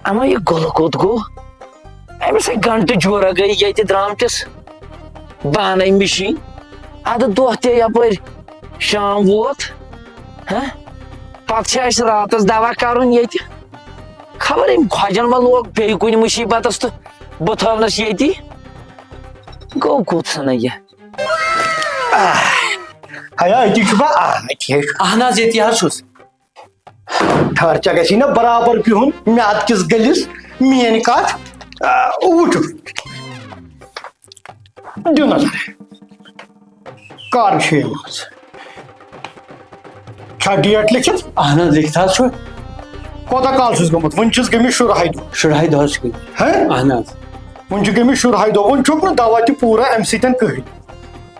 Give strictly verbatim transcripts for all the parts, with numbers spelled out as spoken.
اما یہِ گُلہٕ کوٚت گوٚو؟ أمِس ہے گنٹہٕ جورہ گٔے ییٚتہِ درٛامتِس، بہٕ اَنَے مِشیٖن۔ اَدٕ دۄہ تہِ یَپٲرۍ شام ووت، ہہ؟ پَتہٕ چھِ اَسہِ راتَس دوا کَرُن ییٚتہِ۔ خبر أمۍ خۄجَن ما لوگ بیٚیہِ کُنہِ مُصیٖبتَس تہٕ بہٕ تھاونَس ییٚتی۔ گوٚو کوٚت سَنا یہِ؟ ہیا، أتی چھُ بہٕ، آ، أتی ہے چھُ۔ اہن حظ، ییٚتی حظ چھُس۔ ٹھہر، ژےٚ گژھی نہ برابر بِہُن میادٕ کِس گٔلِس میٲنۍ کتھ۔ آ، وٕچھ۔ دِ نظر۔ کر چھِ یِمٕژ؟ چھا ڈیٹ لیکھِتھ؟ اہن حظ، لیکھِتھ حظ چھُ۔ کوتاہ کال چھُس گوٚمُت؟ وُنہِ چھِس گٔمٕتۍ شُرہاے دۄہ۔ شُرہاے دۄہ حظ چھِ گٔمٕتۍ۔ ہیں؟ اہن حظ۔ وُنہِ چھِ گٔمٕتۍ شُرہاے دۄہ، وُنہِ چھُکھ نہٕ دوا تہِ پوٗرٕ اَمہِ سۭتۍ کٕہٕنۍ۔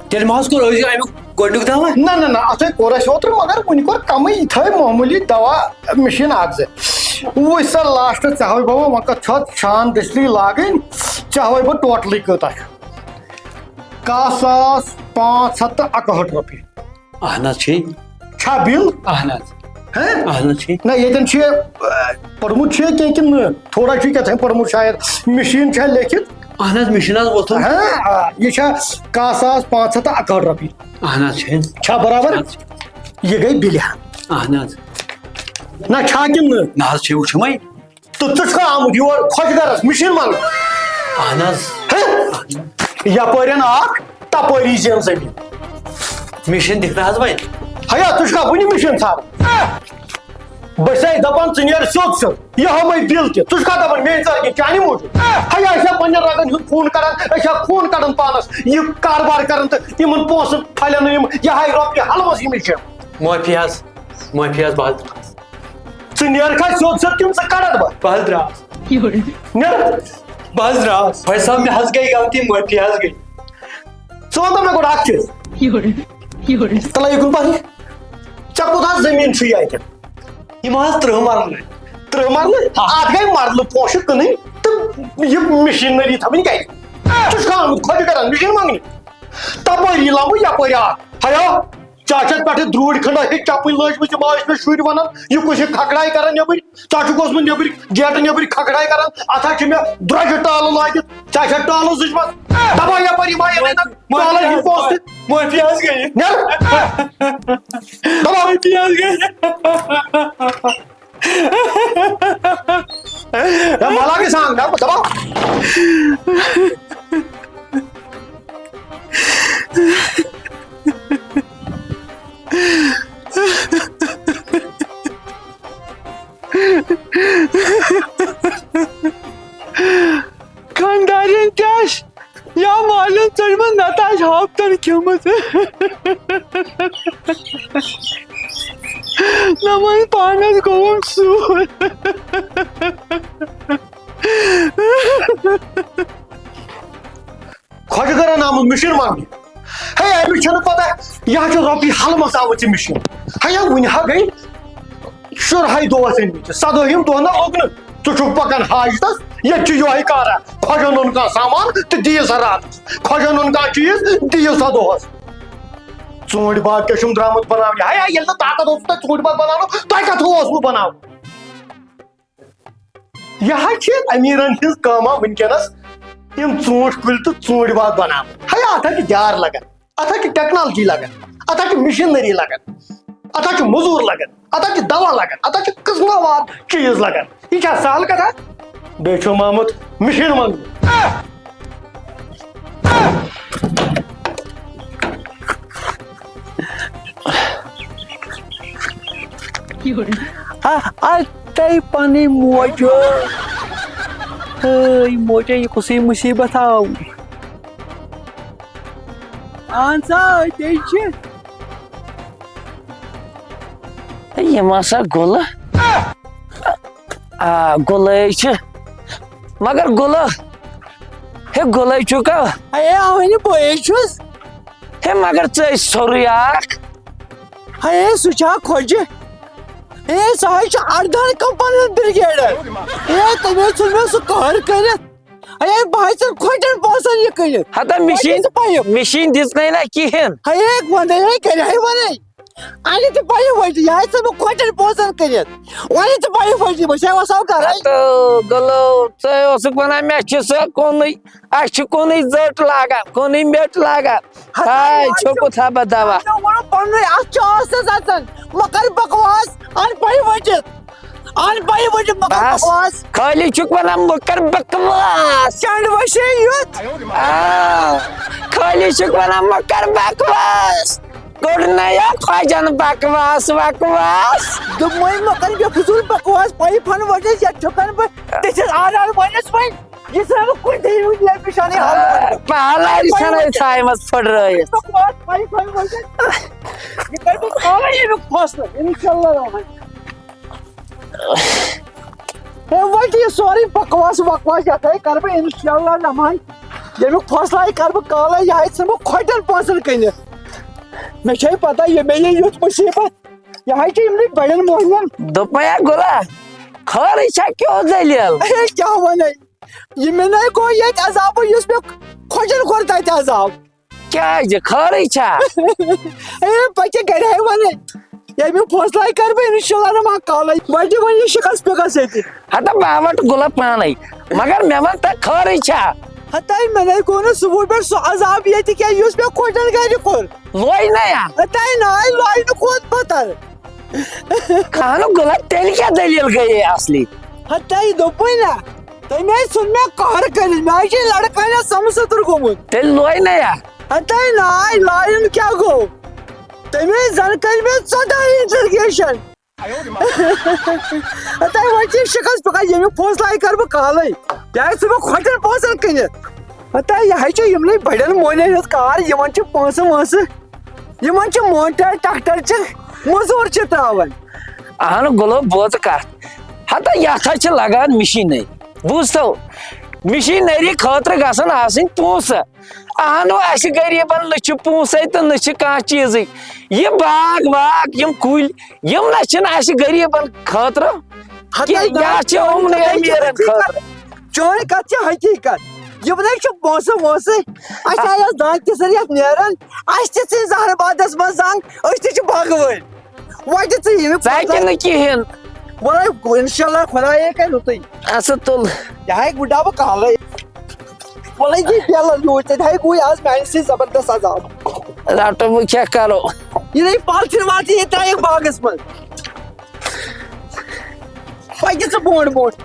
تیٚلہِ ما حظ کوٚر أزیُک اَمیُک گۄڈٕنیُک دوا؟ نہ، نہ، نہ، اَتھ ہے کوٚر اَسہِ اوترٕ، مگر وُنہِ کوٚر کَمٕے، یہِ تھٲے معموٗلی دوا مِشیٖن اَکھ زٕ۔ وٕچھ سا، لاسٹَس ژےٚ ہاوے بہٕ وۄنۍ، وۄنۍ کَتھ چھُ اَتھ شان دٔسلٕے لاگٕنۍ، ژےٚ ہاوے بہٕ ٹوٹلٕے کۭژاہ چھِ۔ کاہ ساس پانٛژھ ہَتھ تہٕ اَکہٕ ہٲٹھ رۄپیہِ۔ اہن حظ چھے۔ چھا بِل؟ اہن حظ۔ ہہ؟ اہن حظ چھے۔ نہ، ییٚتٮ۪ن چھُ یہِ، آ، پوٚرمُت چھُ یہِ کینٛہہ کِنہٕ نہٕ؟ تھوڑا چھُ یہِ کیٛاہ تام پوٚرمُت شاید۔ مِشیٖن چھا لیکھِتھ؟ اہن حظ، مِشیٖن حظ ووٚتھُن۔ ہہ، آ، یہِ چھا کاہ ساس پانٛژھ ہَتھ تہٕ اَکہٕ ہٲٹھ رۄپیہِ؟ اہن حظ چھے۔ چھا برابر؟ اہن حظ۔ یہِ گٔے بِلہِ ہن۔ اہن حظ۔ نہ چھا کِنہٕ نہٕ؟ نہ حظ چھے، وٕچھُمے۔ تہٕ ژٕ چھُکھا آمُت یور خۄش گرس مِشیٖن منٛگنہِ؟ اہن حظ۔ ہے، یپٲرٮ۪ن اکھ، تپٲری زین زٔمیٖن۔ مِشیٖن دِکھ نہ حظ وۄنۍ۔ ہیا، ژٕ چھُکھا وُنہِ مِشیٖن ژھانڈان؟ بہٕ چھسے دپان، ژٕ نیر سیوٚد سیوٚد۔ یہِ ہاو مےٚ بِل تہِ۔ ژٕ چھُکھا دپان میٲنۍ ژر کہِ چانہِ موٗجوٗب؟ ہیا، أسۍ چھا پننٮ۪ن رگن ہُنٛد خوٗن کڑان، أسۍ چھا خوٗن کڑان پانس؟ یہِ کاربار کران تہٕ یِمن پونٛسہٕ پھلٮ۪ن نہٕ یِم، یہِ ہاے رۄپیہِ حلوس یہِ مِشیٖن۔ معٲفی حظ، معٲفی حظ، بہٕ حظ ژٕ نیرکھا سیوٚد سیوٚد کِنہٕ ژٕ کڑکھ بہٕ؟ بہٕ حظ درٛاس۔ نیر۔ بہٕ حظ درٛاس۔ بھائی صاحب، مےٚ حظ گٔے غلطی، معٲفی حظ گٔے۔ ژٕ وَن تہٕ مےٚ گۄڈٕ اَکھ چیٖز۔ تَلہٕ یہِ کُن پَتہٕ۔ ژےٚ کوٗتاہ زٔمیٖن چھُے اَتہِ؟ یِم حظ تٕرٛہ مرلہٕ۔ تٕرٛہ مرلہٕ؟ اَتھ گٔے مرلہٕ پونٛسہٕ کٕنٕنۍ تہٕ یہِ مِشیٖنٔری تھاوٕنۍ گَرِ۔ ژٕ چھُکھ آمُت خۄجہِ کران مِشیٖن منٛگنہِ؟ تَپٲری لَمبہٕ یَپٲرۍ آ۔ ہیا، ژےٚ چھَتھ پٮ۪ٹھٕ درٛوٗرۍ کھنٛڈا ہے چَپٕنۍ لٲجمٕژ، یِم ٲسۍ مےٚ شُرۍ وَنان، یہِ کُس یہِ کھکھراے کران نیٚبٕرۍ؟ ژٕ چھُکھ اوسمُت نیٚبٕرۍ گیٹہٕ نیٚبٕرۍ کھکھراے کران، اَتھ ہا چھِ مےٚ درٛۄجہِ ٹالہٕ لٲگِتھ، ژےٚ چھَتھ ٹالہٕ زٕجمَژٕ، دَباو یَپٲرۍ یِم آیہِ یَتھ اَتھ ٹالَن ہِنٛدۍ پونٛسہٕ تہِ۔ معٲفی حظ گٔیہِ۔ نیر۔ دَباو۔ معٲفی حظ گٔیہِ۔ ہے، مَلاقٕے سان، دَباو، دَباو۔ خانٛدارٮ۪ن تہِ آسہِ یا مالٮ۪ن ژٔجمٕژ، نَتہٕ آسہِ ہاپتن کھیوٚمُت۔ نہ وۄنۍ پانس گوٚوُم سوٗر۔ خۄجہِ گرن آمُت مِشیٖن منٛگنہِ۔ ہے، أمِس چھَنہٕ پتہ، یہِ ہا چھِ رۄپیہِ ہلمس آمٕژ یہِ مِشیٖن۔ ہے، وُنہِ ہا گٔے شُرہاے دۄہ ٲسۍ أنمٕتۍ، سدٲہِم دۄہ نہ لوٚگ نہٕ۔ ژٕ چھُکھ پکان حاجتس، ییٚتہِ چھُ یِہوٚے کارا۔ خۄجن اوٚن کانٛہہ سامان تہٕ دِیِو سا راتس۔ خۄجن اوٚن کانٛہہ چیٖز، دِیِو سا دۄہس۔ ژوٗنٛٹھۍ باغ کیٛاہ چھُم درٛامُت بناونہِ؟ ہے، ہے، ییٚلہِ نہٕ طاقت اوسوٕ تۄہہِ ژوٗنٛٹھۍ باغ بناونُک، تۄہہِ کتھ اوسوٕ بناوُن؟ یہِ حظ چھِ أمیٖرن ہٕنٛز کٲما وٕنکیٚنس، یِم ژوٗنٛٹھۍ کُلۍ تہٕ ژوٗنٛٹھۍ باغ بناوان۔ ہے، اتھ حظ چھِ دیار لگان، اتھ حظ چھِ ٹیکنالوجی لگان، اتھ حظ چھِ مشینری لگان، اتھ حظ چھِ مٔزوٗر لگان، اتھ حظ چھِ دوا لگان، اتھ حظ چھِ قٕسمہٕ وار چیٖز لگان۔ یہِ چھا سہل کتھا؟ بیٚیہِ چھُم آمُت مشیٖن منٛگنہِ۔ آ، آ، تۄہہِ پنٕنۍ موج۔ ہے موجا، یہِ کُسٕے مُصیٖبت آو؟ اہن سا، أتے چھِ۔ ہے، یِم ہسا گُلہٕ۔ آ، گُلے چھِ۔ مگر گُلہٕ، ہے گُلے چھُکھا؟ ہے، اَوَے نہٕ بہٕ چھُس۔ ہے، مگر ژٕ ٲسۍ سورُے اکھ۔ ہے، سُہ چھا خۄجہِ؟ ہے، سُہ حظ چھُ اردہن کمپنین بریگیڈر۔ ہے، تٔمۍ حظ ژھُن مےٚ سُہ قہر کٔرِتھ۔ ہے، بہٕ حظ ژھٕن خۄجن پونٛسن یہِ کٔرِتھ۔ ہتا مِشیٖن، وۄنۍ ٲسۍ پَیہِ۔ مِشیٖن دِژنَے نہ کِہیٖنۍ۔ ہے، وَنَے ہے، کَرِ ہے وَنَے۔ اَنہِ تہِ پَیہِ وٲتۍ، یہِ آسہِ ژےٚ بہٕ کھۄٹٮ۪ن پونٛسَن کٔرِتھ۔ وَنہِ تہِ پَیہِ وٲتۍ، بہٕ چھَسے وَسان گَرَے۔ تہٕ گوٚلو، ژٕ اوسُکھ وَنان، مےٚ چھِ سۄ کُنُے، اَسہِ چھِ کُنُے زٔٹ لاگان، کُنُے میٚٹ لاگان۔ ہَتاے، ہاے، وۄنۍ چھوٚکُتھ ہا بہٕ دَوا۔ مےٚ ووٚنُو پَنُنُے، اَتھ چھُ آسَس اَژان۔ مہ کَر بکواس، اَن پَیہِ وٲتِتھ۔ اَن پَیہِ وٲتِتھ، مہ کَر بس۔ بکواس۔ خٲلی چھُکھ وَنان، مہ کَر بکواس۔ چنٛڈ وَشے یُتھ۔ آ، خٲلی چھُکھ وَنان، مہ کَر بکواس۔ کوٚڑ نہ یا خۄجن بکواس وکواس۔ دوٚپمَے مہ کر بے فضوٗل بکواس، پایہِ پھن وٲتِس، یَتھ چھُکھ بہٕ تٔتھِس آر آر وٲلِس وۄنۍ۔ یہِ ژھٕنہٕ بہٕ کُنہِ تہِ یِہُنٛد یہِ پِشانٕے حال وۄنۍ۔ پہلاری ژھٕنَے ژھایہِ منٛز پھٕٹرٲیِتھ۔ بکواس، پایہِ پھن وٲتِس۔ یہِ کَرٕ بہٕ پانَے ییٚمیُک فٲصلہٕ، اِنشاءاللہ رحمان۔ ہے، وۄنۍ یہِ سورُے بکواس وکواس، یَتھ ہے کَرٕ بہٕ اِنشاءاللہ رحمان۔ ییٚمیُک فٲصلہٕ ہے کَرٕ بہٕ کالَے، یہِ ہے ژھٕنہٕ بہٕ کھۄٹٮ۪ن پونٛسَن کٕنِتھ۔ مےٚ چھے پَتہ، یہِ مےٚ یہِ یُتھ مُصیٖبت، یہِ ہے چھِ یِمنٕے بَڑٮ۪ن موہنِوٮ۪ن۔ دوٚپمَے ہا گُلا، خٲرٕے چھا، کیٛاہ دٔلیٖل؟ ہے، کیٛاہ وَنَے؟ یہِ مےٚ نَے گوٚو ییٚتہِ عذابٕے، یُس مےٚ کھۄٹٮ۪ن کوٚر تَتہِ عذاب۔ کیٛازِ؟ خٲرٕے چھا؟ اے، پَتہٕ کیٛاہ گَرِ ہے وَنَے؟ ییٚمیُک فٲصلہٕ ہے کَرٕ بہٕ اِنشاءاللہ رحمان کالَے۔ وۄنۍ دِ وۄنۍ یہِ شِکَس پِکَس ییٚتہِ۔ ہتا بہٕ وَٹہٕ گُلہٕ پانَے، مگر مےٚ وَن تہٕ خٲرٕے چھا؟ ہتاے، مےٚ نَے گوٚو نہٕ صُبحُک پٮ۪ٹھ سُہ عذاب ییٚتہِ کینٛہہ، یُس مےٚ کھۄٹٮ۪ن گَرِ کوٚر۔ لوے نہ یا؟ ہتاے، نہ، لوے نہٕ کھۄت پَتَر۔ اہنُو گُلہٕ، تیٚلہِ کیٛاہ دٔلیٖل گٔیے اَصلی؟ ہتاے، دوٚپُے نہ، تٔمۍ ہے ژھُن مےٚ قہر کٔرِتھ، مےٚ ہے چھِ لڑکہٕ ہنا سمسٕتُر گوٚمُت۔ تیٚلہِ لوے نہ یا؟ ہتاے، نہ، لایُن کیٛاہ گوٚو؟ تٔمۍ ہے زَن کٔرۍ مےٚ ژۄداہ interrogation۔ ہتاے، وۄنۍ چھِ شِکَس پِکَس، ییٚمیُک فٲصلہٕ ہے کَرٕ بہٕ کالَے۔ یہِ آسہِ ژٕ مےٚ کھۄٹٮ۪ن پونٛسَن کٕنِتھ۔ ہتاے، یہِ ہے چھِ یِمنٕے بَڑٮ۪ن مۄہنِوٮ۪ن ہٕنٛز کار، یِمَن چھِ پونٛسہٕ وونٛسہٕ، یِمَن چھِ موٹر ٹریکٹر چھِ مٔزوٗر چھِ ترٛاوان۔ اہن گُلو، بوز کتھ۔ ہتا یتھ حظ چھِ لگان مشیٖنری۔ بوٗزتو، مشیٖنری خٲطرٕ گژھن آسٕنۍ پونٛسہٕ۔ اہنو، اسہِ غریٖبن نہ چھِ پونٛسے تہٕ نہ چھِ کانٛہہ چیٖزٕے۔ یہِ باغ واغ، یِم کُلۍ، یِم نہ چھِنہٕ اسہِ غریٖبن خٲطرٕ ہتا کینٛہہ۔ یہِ حظ چھِ یِمنٕے امیٖرن خٲطرٕ۔ چٲنۍ کتھ چھِ حقیٖقت۔ یِمنٕے چھِ پونٛسہٕ وونٛسہٕ۔ اسہِ آیس دانہِ تہِ سٲری یتھ نیران۔ اسہِ تہِ ژھٕنۍ زہرٕ بادس منٛز زنٛگ، أسۍ تہِ چھِ باغہٕ وٲلۍ۔ وۄنۍ تہِ ژٕ ییٚمہِ ژٕ ہیٚکہِ نہٕ کِہیٖنۍ۔ وۄنۍ انشاءاللہ خۄدایے کرِ رُتُے۔ اَسا تُل۔ یہِ ہا ہیٚکہِ بہٕ ڈبہٕ کالے۔ وۄنۍ یہِ بیلن یوٗرۍ، تیٚلہِ ہیٚکہِ بہٕ آز میانہِ سۭتۍ زبردست عذاب۔ رٹو وۄنۍ کیٛاہ کرو؟ یہِ نَے پالتھیٖن والتھیٖن یہِ ترٛایَکھ باغس منٛز۔ پَکہِ ژٕ برونٛٹھ برونٛٹھ۔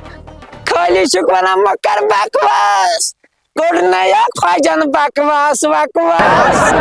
خٲلی چھُکھ وَنان مہ کر بکواس۔ کوٚڑ نہ یا خۄجن بکواس وکواس۔